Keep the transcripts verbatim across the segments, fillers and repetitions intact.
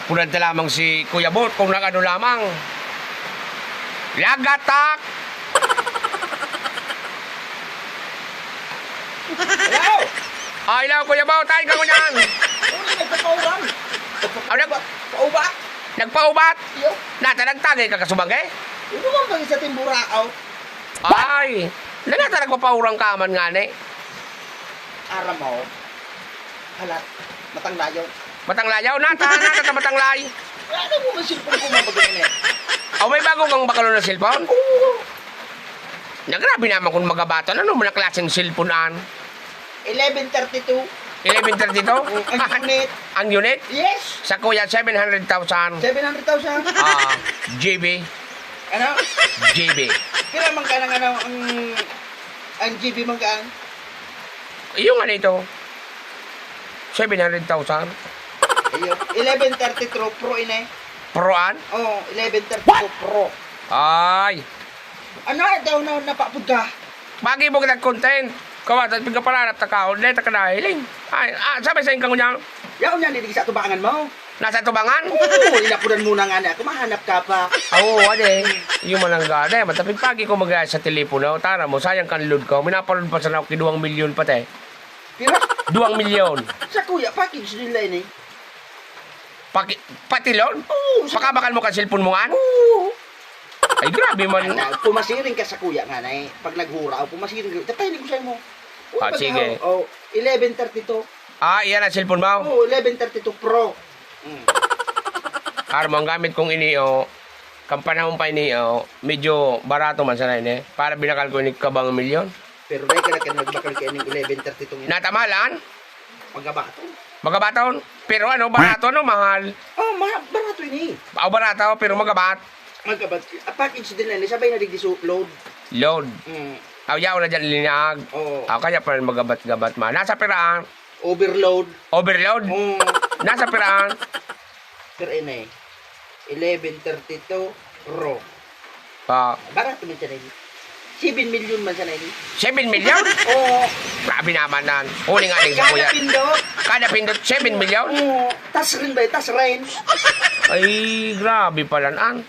Punan ta lamang si Kuya Bot kung nag-ano lamang. Lagatak! Hello! Ah, hello, Kuya Bot. Ay, ka ngunyan. Uy, nagpapauran. Ano? Paubat. Nagpaubat? Iyo. Nata, nagtagay ka kasubang, eh? Ito man bang sa timburao? Ay, na nata nagpapaurang ka man ngani. Aram mo, halat, matang layo. Matang layaw? Nata, nata ta matang lay. Ano mo man cellphone ko mabagay na eh? Aw, may bago kang bakalon na cellphone? Oo. Na, grabe naman kung magabaton. Ano man ang klaseng cellphone an? Eleven thirty-two. Eleven thirty-two? Oh, ang unit. Ang unit? Yes. Sa kuya, seven hundred thousand. Seven hundred thousand? Ah, G B. Ano? G B. Kailan man ka ng ano, ang, ang G B man ka? Yung ano ito? Seven hundred thousand? Ayun. Eleven thirty-two Pro ini. Pro an? Oo, eleven thirty-two Pro. Ay. Ano, daw na napapod ka? Pagi mo nag-content. Kawa, sa pagkaparanap ta ka, online ta ka na hiling. Ay, ah, sabi sa ingkang unyang? Yaon yan, hindi sa tubangan mo. Nasa tubangan? Oo, inapunan mo na nga na ako, mahanap ka pa. Ah, oo, ade. Yung manangga, ade. Matapig pagi ko mag sa telepono. Tara mo, sayang kan load ko. Minapaload pa sana ako, duwang milyon pati. Pira? Duwang milyon. Sa kuya, package nila ini. Paki, pati load? Oo, sa Pakabakal mo ka cellphone mo, an? Oo. Ay, grabe man. Ana, pumasiring ka sa kuya nga na eh. Pag naghura, o pumasiring ka, tapahin ko sa'yo mo. Ah, sige. Oh, eleven thirty-two. Ah, iyan ang cellphone mo? Oo, eleven thirty-two Pro. Mm. Karo mo, ang gamit kong ini, oh, kan panahon pa ini, oh, medyo barato man sana ini. Para binakal ko ini kabang milyon. Pero dahil ka na nagbakal kaya ng eleven thirty-two ini. Natamalan? Magabaton. Magabaton? Pero ano, barato, ano, mahal? Oh, ma-, barato ini. Ah, barato, pero magabat. Magabat. Ah, package din na ini. Sabay na digdi so load. Load. Mm. Aw, yaon na dyan, linag. Oo. Ah, kaya pala magabat-gabat man. Nasa piraan? Overload. Overload? Oo. Nasa piraan? Pero ini, eleven thirty-two Pro. Ah. Barato man siya na ini. Seven million man siya na ini. Seven million? Oo. Grabe naman nan. Huli nga din sa Kada kuya. pindot. Kada pindot, seven million? Oo. Tas rin ba? Tas rin. Ay, grabe pala an.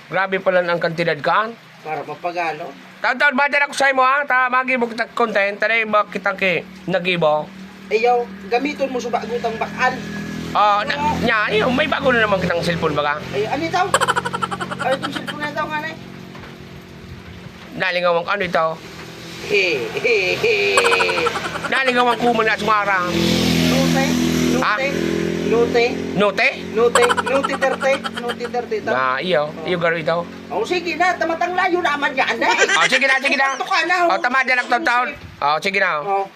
Grabe pala an kantidad kaan. Para mapagalo. Taon-taon, madyan ako sa imo, ha? Ta, magibo kita content. Tanay ba kitang ki, nagibo? Ayaw, gamiton mo sa bagutang bakal. Ah, na, Oo. nya, iyo, may bago na naman kitang cellphone baga. Ay, ano ito? Ano itong cellphone na ito, nga na eh? Nalingawan ko, ano ito? He, he, he. Nalingawan ko man at sumara. Note, Ha? note, note. Note? Note, note thirty, note thirty ito. Na, iyo, Oo. iyo garo ito. Oh, sige na, tamatang layo naman yan, eh. Oh, sige na, sige na. Ito ka na, Oh, oh. tama dyan ang taon-taon. Oh, sige na. Oh.